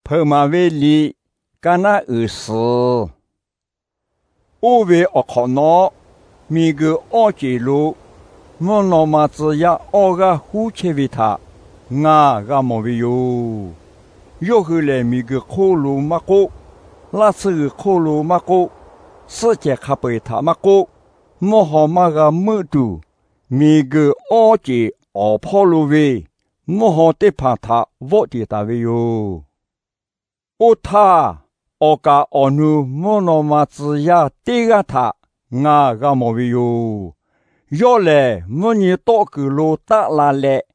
Hpeuꞈ maˍ ve liꞈ, kaˇ naˉ uiˍ suhˍ. Oˇ ve awˬ hk'awꞈ nawˉ, miˬguiˬ awˇ ceˬ lo mvuhˇ naw ma tcuh yaˇ awˇ g'aˇ huˉ chehˇ ve htaꞈ ngaˬ g'a mawˬ ve yoˬ. Yawˇ hui lehˬ, miˬguiˬ hk'oˆ lo maˇ k'oˆ, laˇ tsuhˇ g'uiˬ hk'oˆ lo maˇ k'oˆ, suhˆ cehˬ hk'a peu-eˬ htaꞈ maˇ k'oˆ, mvuhˇ haw maˇ g'a meuˆ tuˬ, miˬguiˬ awˇ ceˬ awˬ hpawˇ lo ve mvuhˇ haw teˇ hpaˍ htaꞈ vawˆ tiˍ taˍ ve yoˬ. Oˇ htaˇ, awˬ kaˍ awˬ nu mvuhˇ naw ma tcuh yaˇ teˇ g'aˇ htaꞈ ngaˬ g'a mawˬ ve yoˬ. Yawˇ lehˬ, mvuhˇ nyi tawˆ kuiˬ lo taˆ la leh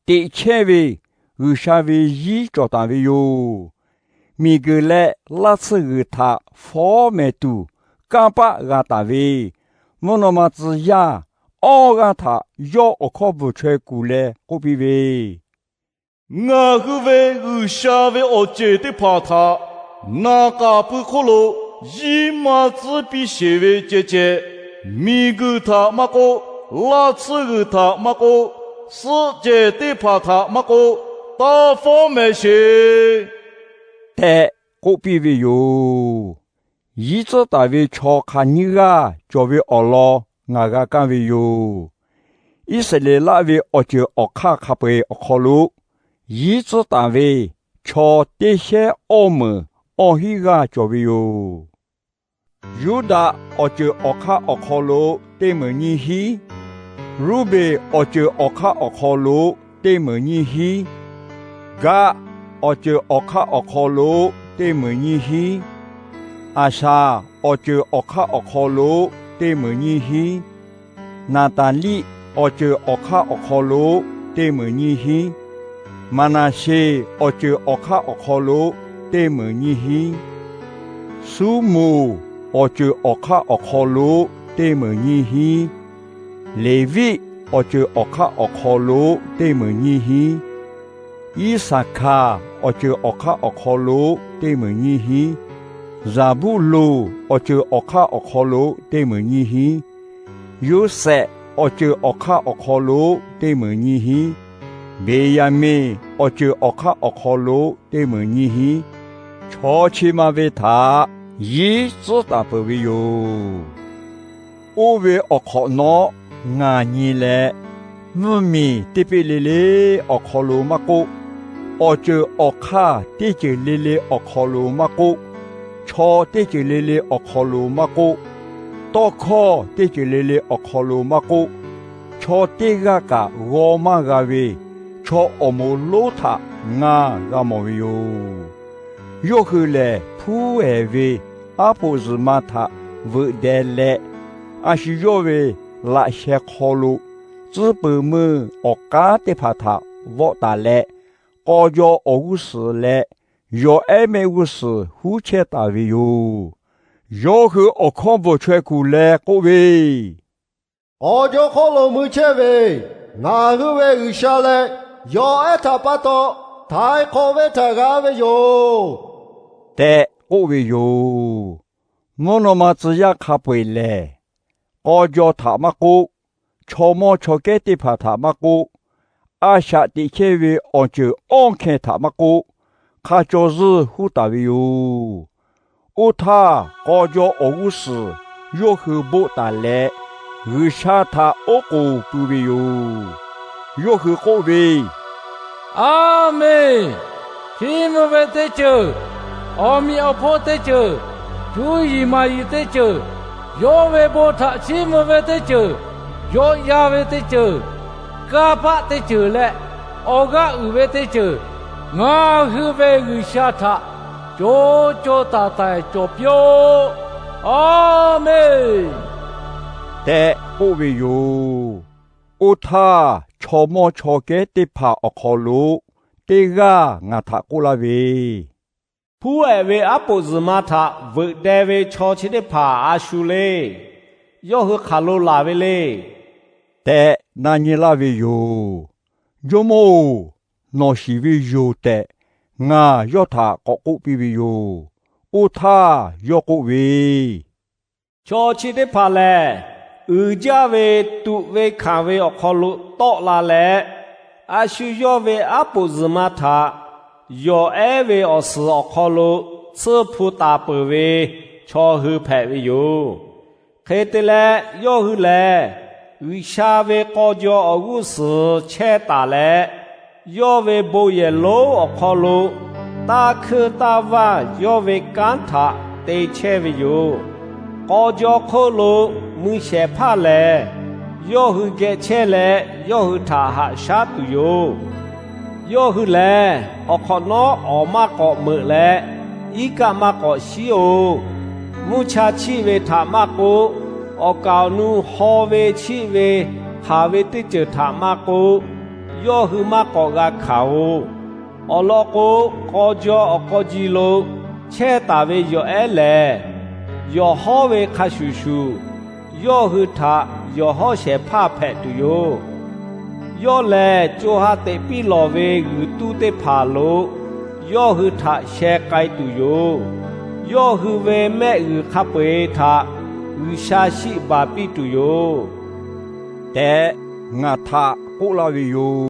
teꞈ chehˇ ve G'uiˬsha ve yiˉ cawˬ taˍ ve yoˬ. Miˬguiˬ leh laˇ tsuhˇ g'uiˬ htaꞈ fawˉ mehˍ tuˬ kanˇ paˆ g'a taˍ ve mvuhˇ naw ma tcuh yaˇ awˇ g'aˇ htaꞈ yawˇ awˬ hkawˇ bvuhˬ chaweh kuˬ leh k'oˆ piˇ ve, Ngaˬ hui ve G'uiˬsha ve awˬ ceˬ teˇ hpaˍ htaꞈ ngaˬ k'aˍ pui hk'oˆ lo yiˉ maˇ tcuhˉ piˇ sheˍ ve ceh ceh, miˬguiˬ htaꞈ maˇ k'oˆ, laˇ tsuhˇ g'uiˬ htaꞈ maˇ k'oˆ, suhˆ cehˬ teˇ hpaˍ htaꞈ maˇ k'oˆ, taˇ fawˉ mehˍ sheˍ tehꞈ k'oˆ piˇ ve yoˬ. Yiˉ tcuhˉ taˍ ve chaw hk'a nyiˇ g'aˇ cawˬ ve awˬ lawn ngaˬ g'a kaˇ ve yoˬ. Iˉsaˍreˍlaˆ ve awˬ ceuˬ awˬ hk'aˇ hk'a peu-eˬ awˬ hk'aw lo yiˉ tcuhˉ taˍ ve chaw teˇ shehnˉ awˇ meunˍ awˇ hinˉ g'aˇ cawˬ ve yoˬ. Yuˇdaꞈ awˬ ceuˬ awˬ hk'aˇ awˬ hk'aw lo teˇ meunˍ nyiˇ hinˉ, Ruˇbenˍ awˬ ceuˬ awˬ hk'aˇ awˬ hk'aw lo teˇ meunˍ nyiˇ hinˉ, Gaˆ awˬ ceuˬ awˬ hk'aˇ awˬ hk'aw lo teˇ meunˍ nyiˇ hinˉ, Aˍshaˍ awˬ ceuˬ awˬ hk'aˇ awˬ hk'aw lo teˇ meunˍ nyiˇ hinˉ, Naˍtaˍliˆ awˬ ceuˬ awˬ hk'aˇ awˬ hk'aw lo teˇ meunˍ nyiˇ hinˉ, Maˍnaˍsheˍ awˬ ceuˬ awˬ hk'aˇ awˬ hk'aw lo teˇ meunˍ nyiˇ hinˉ, Suˉmonˍ awˬ ceuˬ awˬ hk'aˇ awˬ hk'aw lo teˇ meunˍ nyiˇ hinˉ, Leˍviˆ awˬ ceuˬ awˬ hk'aˇ awˬ hk'aw lo teˇ meunˍ nyiˇ hinˉ, Iˉsaˍhkaˍ awˬ ceuˬ awˬ hk'aˇ awˬ hk'aw lo teˇ meunˍ nyiˇ hinˉ, Zaˍbuˇlonˍ awˬ ceuˬ awˬ hk'aˇ awˬ hk'aw lo teˇ meunˍ nyiˇ hinˉ, Yoˇsehꞈ awˬ ceuˬ awˬ hk'aˇ awˬ hk'aw lo teˇ meunˍ nyiˇ hinˉ, Beˍyaˍmenˍ awˬ ceuˬ awˬ hk'aˇ awˬ hk'aw lo teˇ meunˍ nyiˇ hinˉ, chaw chi ma ve htaꞈ yiˉ tcuhˉ taˍ peuˬ ve yoˬ. Oˇ ve awˬ hk'awꞈ nawˉ ngaˬ nyi leh, mvuhˇmiˬ teˇ peˆ le le awˬ hk'aw lo maˇ k'oˆ, awˬ ceuˬ awˬ hk'aˇ teˇ ceuˬ le le awˬ hk'aw lo maˇ k'oˆ, chaw teˇ ceuˬ le le awˬ hk'aw lo maˇ k'oˆ, tawˇ hkawˇ teˇ ceuˬ le le awˬ hk'aw lo maˇ k'oˆ, chaw teˇ g'aˇ kaꞈ g'aw maˇ g'a ve chaw awˬ moˍ lonˉ htaꞈ ngaˬ g'a mawˬ ve yoˬ. Yawˇ hui lehˬ, hpuˉ ehˍ ve aˉ poꞈ zuhˬ ma htaꞈ veuꞈ deh leh, a shu yawˇ ve laꞈ sheh hk'aw lo tcuhˉ pui meuˇ awˬ k'aˉ teˇ hpaˍ htaꞈ vawˆ taˍ leh, k'aw jaw awˬ g'uˇ suhˍ leh yawˬ ehˉ mehˆ g'uˇ suhˍ huˉ chehˇ taˍ ve yoˬ. Yawˇ hui awˬ hkawˇ bvuhˬ chaweh kuˬ leh k'oˆ ve, K'aw jaw hk'oˆ lo mui chehˇ ve ngaˬ hui ve G'uiˬsha leh yawˬ ehˉ htaꞈ pa taw htaiˍ hk'awꞈ ve htaꞈ g'a ve yoˬ tehꞈ k'oˆ ve yoˬ. Mvuhˇ naw ma tcuh yaˇ hk'a peu-eˬ lehˬ, k'aw jaw htaꞈ maˇ k'oˆ, chaw mawˇ chaw kehˉ teˇ hpaˍ htaꞈ maˇ k'oˆ, a shaꞈ teꞈ chehˇ ve awˬ ceuˬ awˇ hkeh htaꞈ maˇ k'oˆ, hk'a caw zuhˇ huˉ taˍ ve yoˬ. Oˇ htaˇ, k'aw jaw awˬ g'uˇ suhˍ yawˇ hui boˆ taˍ leh, G'uiˬsha htaꞈ oˉ k'oˍ pui ve yoˬ. Yawˇ hui k'oˆ ve, Aˉ meˍ. Hkiˉ mvuh ve teˇ ceuˬ, awˬ meꞈ awˬ hponˇ teˇ ceuˬ, cuˇ yiˍ maˍ yiˍ teˇ ceuˬ, yawˇ ve bon htaꞈ chiˇ mvuh ve teˇ ceuˬ, yawˆ yan ve teˇ ceuˬ, kanˇ paˆ teˇ ceuˬ leh awˬ g'aˇ uiˍ ve teˇ ceuˬ, ngaˬ hui ve G'uiˬsha htaꞈ co co taiˍ taiˍ cawˬ piˇ-oˆ. Aˉ meˍ tehꞈ k'oˆ ve yoˬ. Oˇ htaˇ, chaw mawˇ chaw kehˉ teˇ hpaˍ awˬ hk'aw lo teˇ g'aˇ ngaˬ htaꞈ k'oˆ laˇ ve, Hpuˉ ehˍ ve aˉ poꞈ zuhˬ ma htaꞈ veuꞈ deh ve chaw chi teˇ hpaˍ a shu le. Yawˇ hui hk'aˬ lo laˬ ve le tehꞈ na nyi laˇ ve yoˬ. Jawˇmawˇ-oˬ, nawˬ shiˍ ve yoˬ tehꞈ ngaˬ yawˇ htaꞈ k'awꞈ k'oˆ piˇ ve yoˬ. Oˇ htaˇ yawˇ k'oˆ ve, Chaw chi teˇ hpaˍ lehˬ, uiˍ jaˇ ve tuꞈ ve hkanˍ ve awˬ hk'aw lo tawˆ la leh, a shu yawˇ ve aˉ poꞈ zuhˬ ma htaꞈ yawˬ ehˉ ve awˬ suhˍ awˬ hk'aw lo tsuhˇ hpu taˍ peuˬ ve chaw hui hpehꞈ ve yoˬ. Hk'e te leh, yawˇ hui lehˬ G'uiˬsha ve k'aw jaw awˬ g'uˇ suhˍ chehˇ taˍ leh, yawˇ ve bon yehˬ lonˉ awˬ hk'aw lo taˇ hkuiˇ taˇ vaˇ yawˇ ve kanˉ htaꞈ te chehˇ ve yoˬ. K'aw jaw hk'oˆ lo mui shehˍ hpaˇ lehˬ, yawˇ hui geh chehˇ leh yawˇ hui htaꞈ haꞈ shaˉ tuˬ yoˬ. Yawˇ hui lehˬ, awˬ hk'awꞈ nawˉ awˬ maˇ k'awꞈ meuꞈ leh, iˉ kaˆ maˇ k'awꞈ shiˉ-oˬ. Mvuhˇ cha chiˆ ve htaꞈ maˇ k'oˆ, awˬ kaˍ awˬ nu haw ve chiˆ ve hk'aˬ ve teˇ ceuˬ htaꞈ maˇ k'oˆ, yawˇ hui maˇ k'awꞈ g'a hkanˍ-oˬ. Awˬ lawn k'o, k'aw jaw awˬ k'aw ji lo chehˇ taˍ ve yawˬ ehˉ lehˬ, yawˬ hawˉ ve hk'a shuˍ shuˍ, yawˇ hui htaꞈ yawˬ hawˉ shehˍ hpaˇ hpehꞈ tuˬ yoˬ. Yawˇ lehˬ, co ha teꞈ piˇ lawˬ ve g'uiˬ tuˇ teˇ hpaˍ lo yawˇ hui htaꞈ sheh k'ai tuˬ yoˬ. Yawˇ hui ve mehˆ g'uiˬ hk'a peu-eˬ htaꞈ G'uiˬsha shiˆ baˬ piˇ tuˬ yoˬ, tehꞈ ngaˬ htaꞈ k'oˆ laˇ ve yoˬ.